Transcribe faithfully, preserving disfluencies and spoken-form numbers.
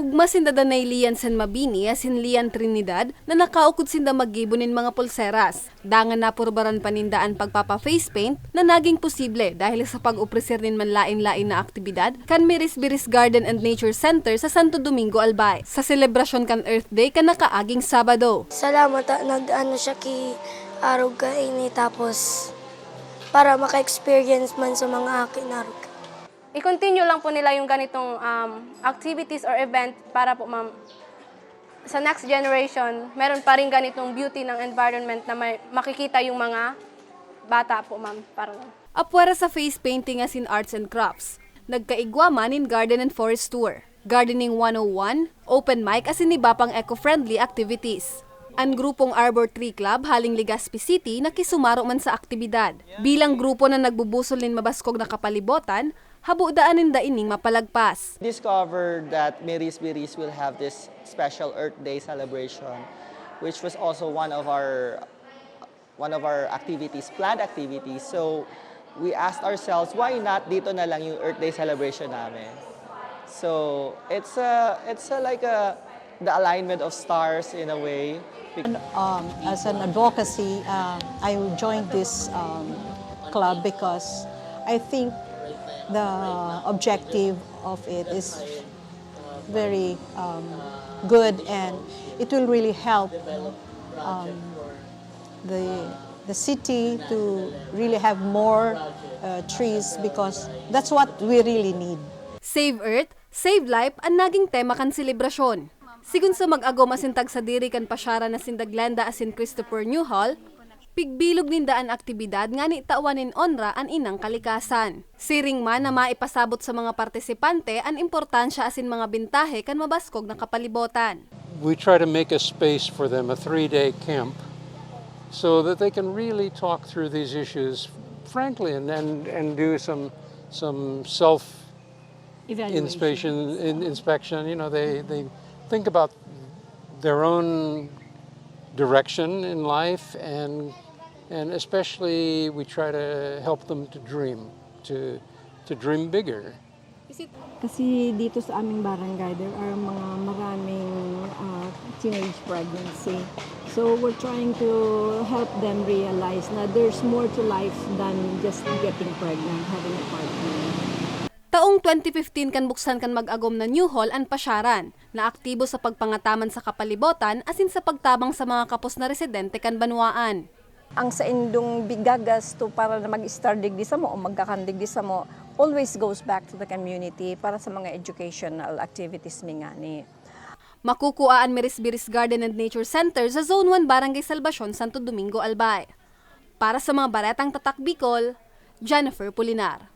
Ugma sinda Danay Lian San Mabini asin Lian Trinidad na nakaukod sinda maggibo nin mga pulseras. Dangan napurbaran pa ninda an pagpapa-face paint na naging posible dahil sa pag-opreser nin manlaen-laen na aktibidad kan Miris Biris Garden and Nature Center sa Santo Domingo, Albay, sa selebrasyon kan Earth Day kan nakaaging Sabado. Salamat ta nag-ano siya ki arog kaini tapos para maka-experience man sa mga aki na arog. I-continue lang po nila yung ganitong um, activities or event para po, ma'am, sa next generation, meron pa rin ganitong beauty ng environment na may makikita yung mga bata po, ma'am. Parang Apwera sa face painting asin arts and crafts, nagkaigwa man nin garden and forest tour, gardening one oh one, open mic asin iba pang eco-friendly activities. An grupong Arbor Tree Club haling Legazpi City nakisumaro man sa aktibidad. Bilang grupo na nagbubusol nin mabaskog na kapalibotan, habo daan ninda ining mapalagpas. Discovered that Miris Biris will have this special Earth Day celebration, which was also one of our one of our activities, planned activities. So we asked ourselves, why not dito na lang yung Earth Day celebration namin? So it's a, it's a, like a, the alignment of stars in a way. Um, as an advocacy, uh, I joined this um, club because I think the objective of it is very um, good and it will really help um, the, the city to really have more uh, trees because that's what we really need. Save Earth, Save Life an naging tema kan selebrasyon. Sigon sa mag-agom asin tagsadiri kan pasyaran na sinda Glenda asin Christopher Newhall, pigbilog ninda an aktibidad ngani tawan nin onra an inang kalikasan. Siring man na maipasabot sa mga partisipante an importansya asin mga bentahe kan mabaskog na kapalibotan. We try to make a space for them, a three-day camp, so that they can really talk through these issues frankly and, and, and do some, some self inspection, in, inspection. You know, they, they think about their own direction in life, and, and especially we try to help them to dream, to, to dream bigger. Kasi dito sa aming barangay, there are mga maraming uh, teenage pregnancy. So we're trying to help them realize na there's more to life than just getting pregnant, having a partner. Taong twenty fifteen kan buksan kan mag-agom na Newhall an pasyaran, na aktibo sa pagpangataman sa kapalibotan asin sa pagtabang sa mga kapos na residente kan banwaan. Ang saindong bigagasto para na mag-start digdi samo o magkakan digdi samo always goes back to the community para sa mga educational activities mi ngani. Makukua an Miris Biris Garden and Nature Center sa Zone one, Barangay Salvacion, Santo Domingo, Albay. Para sa mga baretang Tatak Bicol, Jennifer Pulinar.